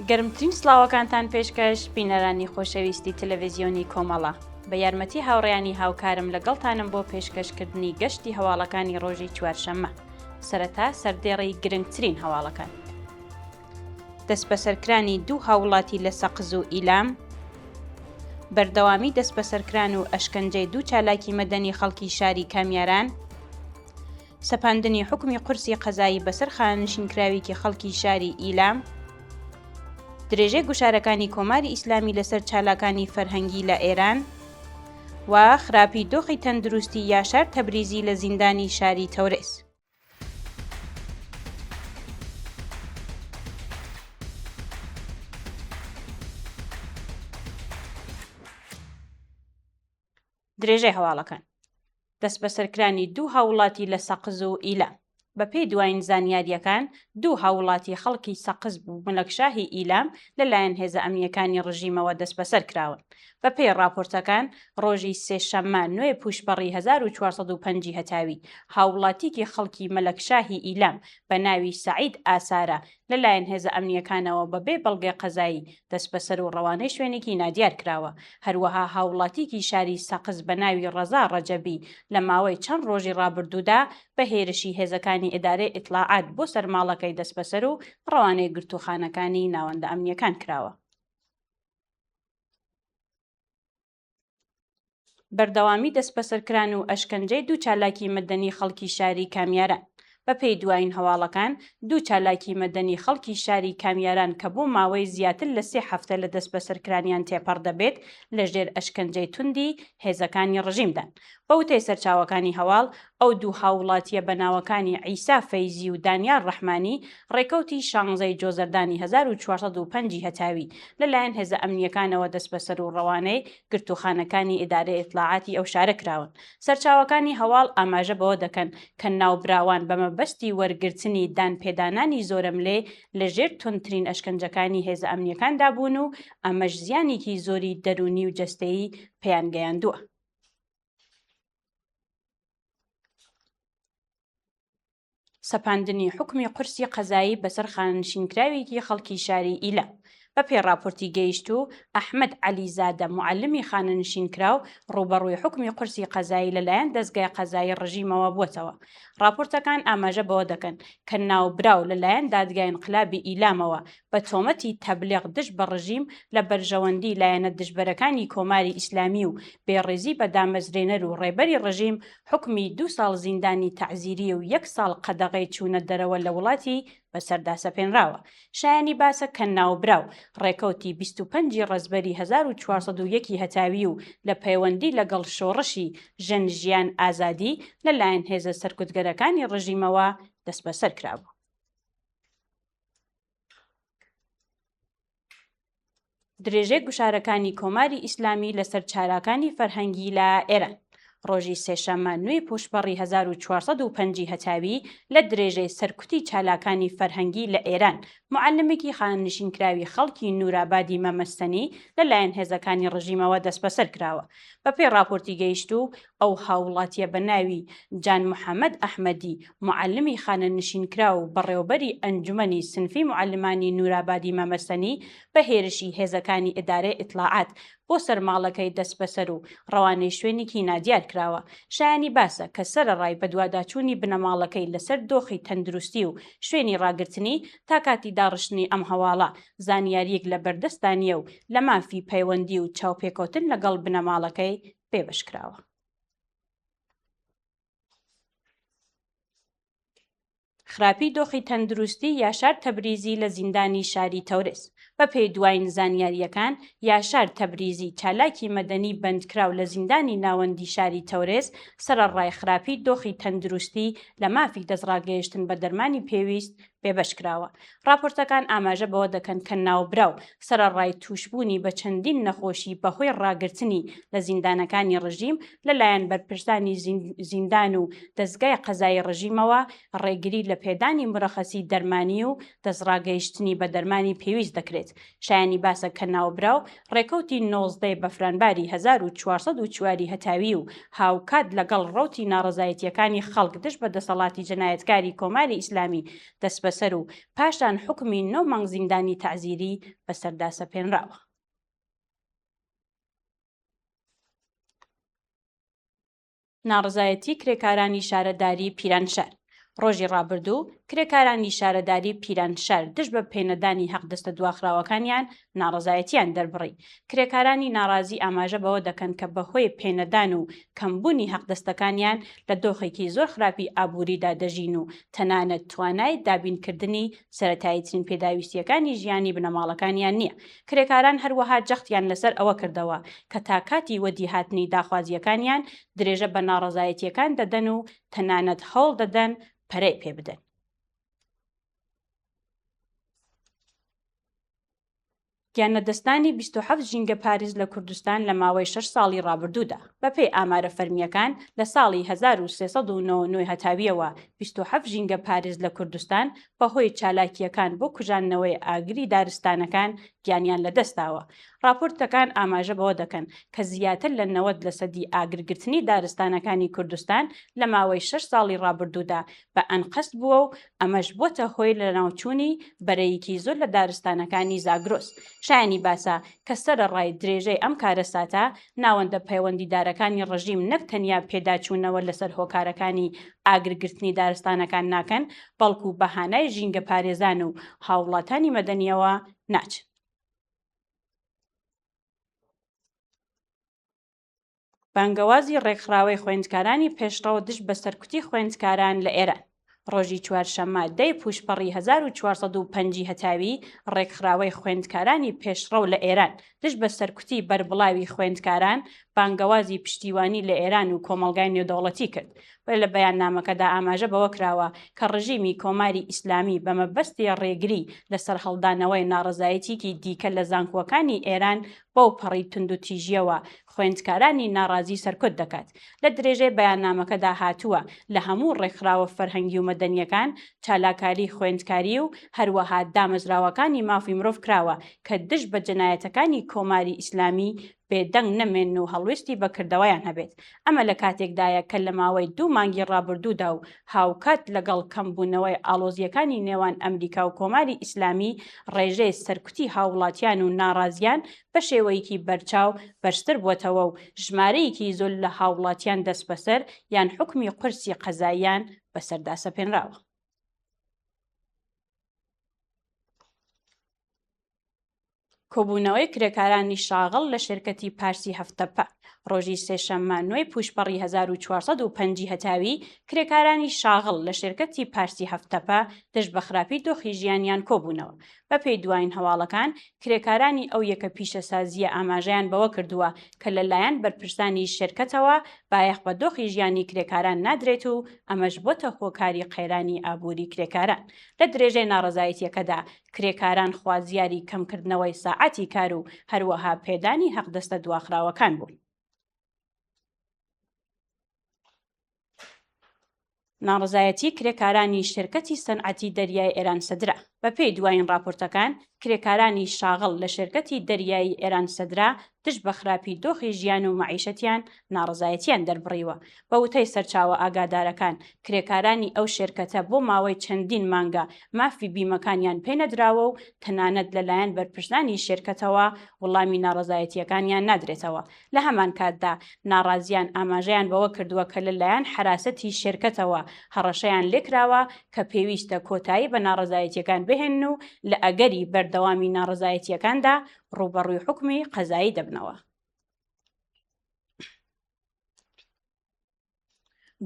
گەرمترین سڵاوەکانتان پێشکەش بینەرانی خۆشەویستی تەلەڤیزیۆنی کۆمەڵە. بە یارمەتی هاوڕێیانی هاوکارم لەگەڵتانم بۆ پێشکەشکردنی گەشتی هەواڵەکانی ڕۆژی چوارشەممە. سەرەتا سەردێڕی گرنگترین هەواڵەکان. دەستبەسەرکرانی دوو هاووڵاتی لە سەقز و ئیلام، بەردەوامی دەستبەسەرکران و ئەشکەنجەی دوو چالاکی مەدەنی خەڵکی شاری کامیاران، سەپاندنی حوکمی قورسی قەزایی بەسەر خانەنشینکراوێکی خەڵکی شاری ئیلام، درێژەی گوشارەکانی کۆماری ئیسلامی لەسەر چالاکانی فەرهەنگی لە ئێران و خراپی دۆخی تەندروستی یاشار تەبریزی لە زیندانی شاری تەورێز. درێژەی هەواڵەکان دەستبەسەرکرانی دوو هاووڵاتی لە سەقز و ئیلام. بەپێی دوایین زانیارییەکان، دوو هاووڵاتی خەڵکی سەقز و مەلەکشاهی ئیلام لەلایەن هێزە ئەمنییەکانی ڕژیمەوە دەستبەسەر کراون. بەپێی ڕاپۆرتەکان، ڕۆژی سێشەممە نۆ پووشپەڕی 1405 ی هەتاوی، هاووڵاتیکی خەڵکی مەلەکشاهی ئیلام بە ناوی سەعید ئاسارە لەلایەن هێزە ئەمنییەکانەوە بەبێ بەڵگەی قەزایی دەستبەسەر و ڕەوانەی شوێنێکی نادیار کراوە. هەروەها هاووڵاتیکی شاری سەقز بە ناوی ڕەزا ڕەجەبی لە ماوەی چەند ڕۆژی ڕابردوودا بە هێرشی هێزەکانی ئیدارەی ئیتڵاعات بۆ سەر ماڵەکەی دەستبەسەر و ڕەوانەی گرتووخانەکانی ناوەندە ئەمنییەکان کراوە. بەردەوامی دەستبەسەرکران و ئەشکەنجەی دوو چالاکی مەدەنی خەڵکی شاری کامیاران. بەپێی دوایین هەواڵەکان، دوو چالاکی مەدەنی خەڵکی شاری کامیاران کە بۆ ماوەی زیاتر لە سێ هەفتە لە دەستبەسەرکرانیان تێپەڕ دەبێت، لەژێر ئەشکەنجەی توندی هێزەکانی ڕژیمدان. بە وتەی سەرچاوەکانی هەواڵ، ئەو دوو هاووڵاتییە بە ناوەکانی عیسا فەیزی و دانیار ڕەحمانی، ڕێکەوتی شانزەی جۆزەردانی 1405 ی هەتاوی، لەلایەن هێزە ئەمنییەکانەوە دەستبەسەر و ڕەوانەی گرتووخانەکانی ئیدارەی ئیتڵاعاتی ئەو شارە کراون. سەرچاوەکانی هەواڵ ئاماژە بەوە دەکەن کە ناوبراوان بە مەبەستی وەرگرتنی دانپێدانانی زۆرەملێ لەژێر توندترین ئەشکەنجەکانی هێزە ئەمنییەکاندا بوون و ئەمەش زیانێکی زۆری دەروونی و جەستەیی پێیان گەیاندووە. سەپاندنی حوکمی قورسی قەزایی بەسەر خانەنشینکراوێکی خەڵکی شاری ئیلام. بەپێی ڕاپۆرتی گەیشتوو، ئەحمەد عەلیزادە موعەلمی خانەنشینکراو ڕووبەڕووی حوکمی قورسی قەزایی لەلایەن دەزگای قەزایی ڕژیمەوە بووەتەوە. ڕاپۆرتەکان ئاماژە بەوە دەکەن کە ناوبراو لەلایەن دادگای ئینقلابی ئیلامەوە بە تۆمەتی تەبلیغ دژ بە ڕژیم لە بەرژەوەندی لایەنە دژبەرەکانی کۆماری ئیسلامی و بێڕێزی بە دامەزرێنەر و ڕێبەری ڕژیم حوکمی دوو ساڵ زیندانی تەعزیری و یەک ساڵ قەدەغەی چوونە دەرەوە لە وڵاتی بەسەردا سەپێنراوە. شایانی باسە کە ناوبراو ڕێکەوتی 25 ی ڕەزبەری 1401 ی هەتاوی و لە پەیوەندی لەگەڵ شۆڕشی ژن ژیان ئازادی لە لایەن هێزە سەرکوتگەرەکانی ڕژیمەوە دەستبەسەر کرابوو. درێژەی گوشارەکانی کۆماری ئیسلامی لەسەر چالاکانی فەرهەنگی لە ئێران. ڕۆژی سێشەممە نوێی پووشپەڕی 1405 ی هەتاوی لە درێژەی سەرکوتی چالاکانی فەرهەنگی لە ئێران، موعەلمێکی خانەنشینکراوی خەڵکی نوورابادی مەمەستەنی لەلایەن هێزەکانی ڕژیمەوە دەستبەسەر کراوە. بەپێی ڕاپۆرتی گەیشتوو، ئەو هاووڵاتییە بە ناوی جان محەمەد ئەحمەدی، موعەلمی خانەنشینکراو و بەڕێوەبەری ئەنجومەنی سنفی موعەلمانی نوورابادی مەمەسەنی بە هێرشی هێزەکانی ئیدارەی ئیتڵاعات بۆ سەر ماڵەکەی دەستبەسەر و ڕەوانەی شوێنێکی نادیار کراوە. شایانی باسە کە سەرەڕای بەدواداچوونی بنەماڵەکەی لەسەر دۆخی تەندروستی و شوێنی ڕاگرتنی، تا کاتی داڕشتنی ئەم هەواڵە زانیارییەک لە بەردەستدا نییە و لە مافی پەیوەندی و چاوپێکەوتن لەگەڵ بنەماڵەکەی بێبەش کراوە. خراپی دۆخی تەندروستی یاشار تەبریزی لە زیندانی شاری تەورێز. بەپێی دوایین زانیارییەکان، یاشار تەبریزی، چالاکی مەدەنی بەندکراو لە زیندانی ناوەندی شاری تەورێز، سەرەڕای خراپی دۆخی تەندروستی، لە مافی دەستڕاگەیشتن بە دەرمانی پێویست بێبەش کراوە. ڕاپۆرتەکان ئاماژە بەوە دەکەن کە ناوبراو سەرەڕای تووشبوونی بە چەندین نەخۆشی بەهۆی ڕاگرتنی لە زیندانەکانی ڕژیم لەلایەن بەرپرسانی زیندان و دەزگای قەزایی ڕژیمەوە ڕێگری لە پێدانی مورەخەسی دەرمانی و دەستڕاگەیشتنی بە دەرمانی پێویست دەکرێت. شایانی باسە کە ناوبراو ڕێکەوتی 19 ی بەفرانباری 1404 ی هەتاوی و هاوکات لەگەڵ ڕەوتی ناڕەزایەتییەکانی خەڵک دژ بە دەسەڵاتی جەنایەتکاری کۆماری ئیسلامی دەستبەسەر. دەستبەسەر و پاشان حوکمی نۆ مانگ زیندانی تەعزیری بەسەردا سەپێنراوە. ناڕەزایەتی کرێکارانی شارەداری پیرانشار ڕۆژی ڕابردوو کرێکارانی شارەداری پیرانشار دژ بە پێنەدانی حەقدەستە دواخراوەکانیان ناڕەزایەتیان دەربڕی. کرێکارانی ناڕازی ئاماژە بەوە دەکەن کە بەهۆی پێنەدان و کەمبوونی حەقدەستەکانیان لە دۆخێکی زۆر خراپی ئابووریدا دەژین و تەنانەت توانای دابینکردنی سەرەتاییترین پێداویستییەکانی ژیانی بنەماڵەکانیان نییە. کرێکاران هەروەها جەختیان لەسەر ئەوە کردەوە کە تا کاتی وەدیهاتنی داخوازییەکانیان درێژە بە ناڕەزایەتییەکان دەدەن و تەنانەت هەوڵ دەدەن پەرەی پێ بدەن. گیانلەدەستدانی 27 ژینگەپارێز لە کوردستان لە ماوەی شەش ساڵی ڕابردوودا. بەپێی ئامارە فەرمییەکان، لە ساڵی 1399 هەتاوییەوە 27 ژینگەپارێز لە کوردستان بەهۆی چالاکییەکان بۆ کوژاندنەوەی ئاگری دارستانەکان گیانیان لەدەستداوە. ڕاپۆرتەکان ئاماژە بەوە دەکەن کە زیاتر لە 90 لەسەدی ئاگرگرتنی دارستانەکانی کوردستان لە ماوەی شەش ساڵی ڕابردوودا بە ئەنقەست بووە و ئەمەش بۆتە هۆی لەناوچوونی بەرەیەکی زۆر لە دارستانەکانی زاگرۆس. شایانی باسە کە سەرەڕای درێژەی ئەم کارەساتە، ناوەندە پەیوەندیدارەکانی ڕژیم نەک تەنیا پێداچوونەوە لەسەر هۆکارەکانی ئاگرگرتنی دارستانەکان ناکەن، بەڵکوو بە هانای ژینگەپارێزان و هاووڵاتانی مەدەنییەوە ناچن. بانگەوازی ڕێکخراوەی خوێندکارانی پێشڕەو دژ بە سەرکوتی خوێندکاران لە ئێران. ڕۆژی چوارشەممە دە ی پووشپەڕی 1405 ی هەتاوی، ڕێکخراوەی خوێندکارانی پێشڕەو لە ئێران دژ بە سەرکوتی بەربڵاوی خوێندکاران بانگەوازی پشتیوانی لە ئێران و کۆمەڵگای نێودەوڵەتی کرد. لە بەیاننامەکەدا ئاماژە بەوە کراوە کە ڕژیمی کۆماری ئیسلامی بە مەبەستی ڕێگری لە سەرهەڵدانەوەی ناڕەزایەتیی دیکە لە زانکۆکانی ئێران بەو پەڕی توندوتیژییەوە خوێندکارانی ناڕازی سەرکوت دەکات. لە درێژەی بەیاننامەکەدا هاتووە، لە هەموو ڕێکخراوە فەرهەنگی و مەدەنییەکان، چالاکاری خوێندکاری و هەروەها دامەزراوەکانی مافی مرۆڤ کراوە کە دژ بە جەنایەتەکانی کۆماری ئیسلامی بێدەنگ نەمێنن و هەڵوێستی بەکردەوەیان هەبێت. ئەمە لە کاتێکدایە کە لە ماوەی دوو مانگی ڕابردوودا و هاوکات لەگەڵ کەمبوونەوەی ئاڵۆزییەکانی نێوان ئەمریکا و کۆماری ئیسلامی، ڕێژەی سەرکوتی هاووڵاتیان و ناڕازیان بە شێوەیەکی بەرچاو بەرزتر بووەتەوە و ژمارەیەکی زۆر لە هاووڵاتیان دەستبەسەر یان حوکمی قورسی قەزاییان بەسەردا سەپێنراوە. کۆبوونەوەی کرێکارانی شاغڵ لە شێرکەتی پارسی هەفتەپە ڕۆژی سێشەممە نۆی پووشپەڕی 1405 ی هەتاوی کرێکارانی شاغڵ لە شێرکەتی پارسی هەفتەپە دژ بە خراپی دۆخی ژیانیان کۆبوونەوە. بەپێی دواین هەواڵەکان، کرێکارانی ئەو یەکە پیشەسازییە ئاماژەیان بەوە کردووە کە لەلایەن بەرپرسانی شێرکەتەوە بایەخ بە دۆخی ژیانی کرێکاران نادرێت و ئەمەش بۆتە هۆکاری قەیرانی ئابووری کرێکاران. لە درێژەی ناڕەزایەتییەکەدا کرێکاران خوازیاری کەمکردنەوەی ساعەتی کار و هەروەها پێدانی حەقدەستە دواخراوەکان بوون. ناڕەزایەتی کرێکارانی شێرکەتی سەنعەتی دەریای ئێران سەدرا بەپێی دوایین ڕاپۆرتەکان، کرێکارانی شاغڵ لە شێرکەتی دەریایی ئێران سەدرا دژ بە خراپی دۆخی ژیان و مەعیشەتیان ناڕەزایەتیان دەربڕیوە. بە وتەی سەرچاوە ئاگادارەکان، کرێکارانی ئەو شێرکەتە بۆ ماوەی چەندین مانگە مافی بیمەکانیان پێ نەدراوە و تەنانەت لەلایەن بەرپرسانی شێرکەتەوە وڵامی ناڕەزایەتییەکانیان نادرێتەوە. لە هەمان کاتدا ناڕازیان ئاماژەیان بەوە کردووە کە لەلایەن حەراسەتی شێرکەتەوە هەڕەشەیان لێکراوە کە پێویستە کۆتایی بە ناڕەزایەتییەکان بهێنن و لە ئەگەری بەردەوامی ناڕەزایەتییەکاندا ڕووبەڕووی حوکمی قەزایی دەبنەوە.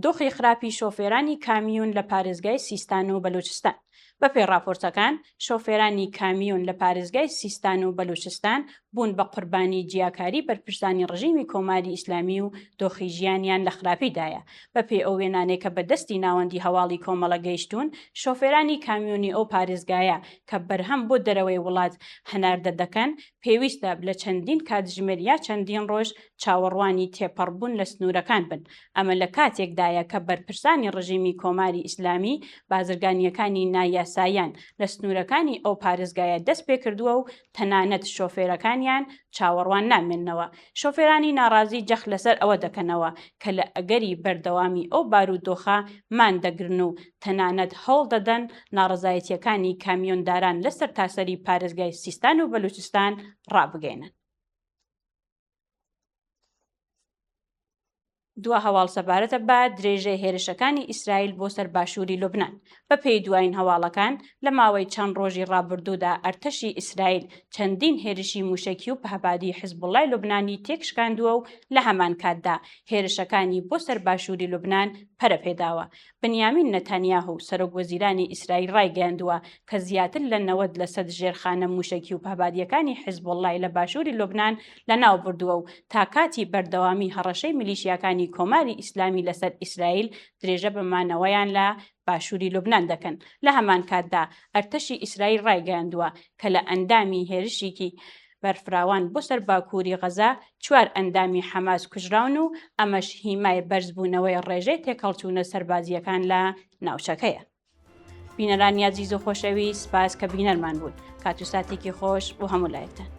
دۆخی خراپی شۆفێرانی کامیون لە پارێزگای سیستان و بەلوچستان بەپێی ڕاپۆرتەکان، شۆفێرانی کامیون لە پارێزگای سیستان و بەلوچستان بوون بە قوربانی جیاکاری بەرپرسانی ڕژیمی کۆماری ئیسلامی و دۆخی ژیانیان لە خراپیدایە. بەپێی ئەو وێنانەی کە بە دەستی ناوەندی هەواڵی کۆمەڵە گەیشتوون، شۆفێرانی کامیونی ئەو پارێزگایە کە بەرهەم بۆ دەرەوەی وڵات هەناردە دەکەن، پێویستە لە چەندین کاتژمێر یا چەندین ڕۆژ چاوەڕوانی تێپەڕبوون لە سنوورەکان بن. ئەمە لە کاتێکدایە کە بەرپرسانی ڕژیمی کۆماری ئیسلامی بازرگانییەکانی نایاسایی. نایاساییان لە سنوورەکانی ئەو پارێزگایە دەست پێکردووە و تەنانەت شۆفێرەکانیان چاوەڕوان نامێننەوە. شۆفێرانی ناڕازی جەخت لەسەر ئەوە دەکەنەوە کە لە ئەگەری بەردەوامی ئەو بارودۆخە مان دەگرن و تەنانەت هەوڵ دەدەن ناڕەزایەتییەکانی کامیۆنداران لە سەرتاسەری پارێزگای سیستان و بەلوچستان ڕابگەیەنن. دوا هەواڵ سەبارەتە بە درێژەی هێرشەکانی ئیسرائیل بۆ سەر باشووری لوبنان. بەپێی دوایین هەواڵەکان، لە ماوەی چەند ڕۆژی ڕابردوودا ئەرتەشی ئیسرائیل چەندین هێرشی مووشەکی و پەهبادی حزبوڵڵای لوبنانی تێکشکاندووە و لە هەمان کاتدا هێرشەکانی بۆ سەر باشووری لوبنان پەرە پێداوە. بنیامین نەتانیاهو، سەرۆک وەزیرانی ئیسرائیل ڕایگەیاندووە کە زیاتر لە 90 لەسەد ژێرخانە مووشەکی و پەهبادییەکانی حیزبوڵڵای لە باشووری لوبنان لەناو بردووە و تا کاتی بەردەوامی هەڕەشەی میلیشیاکانی کۆماری ئیسلامی لەسەر ئیسرائیل درێژە بە مانەوەیان لە باشووری لوبنان دەکەن. لە هەمان کاتدا ئەرتەشی ئیسرائیل ڕایگەیاندووە کە لە ئەندامی هێرشیکی بەرفراوان بۆ سەر باکووری غەزە چوار ئەندامی حەماس کوژراون و ئەمەش هیمای بەرزبوونەوەی ڕێژەی تێکهەڵچوونە سەربازییەکان لە ناوچەکەیە. بینەرانی ئازیز و خۆشەویست سپاس کە بینەرمان بوون. کات و ساتێکی خۆش بۆ هەموو لایەکتان.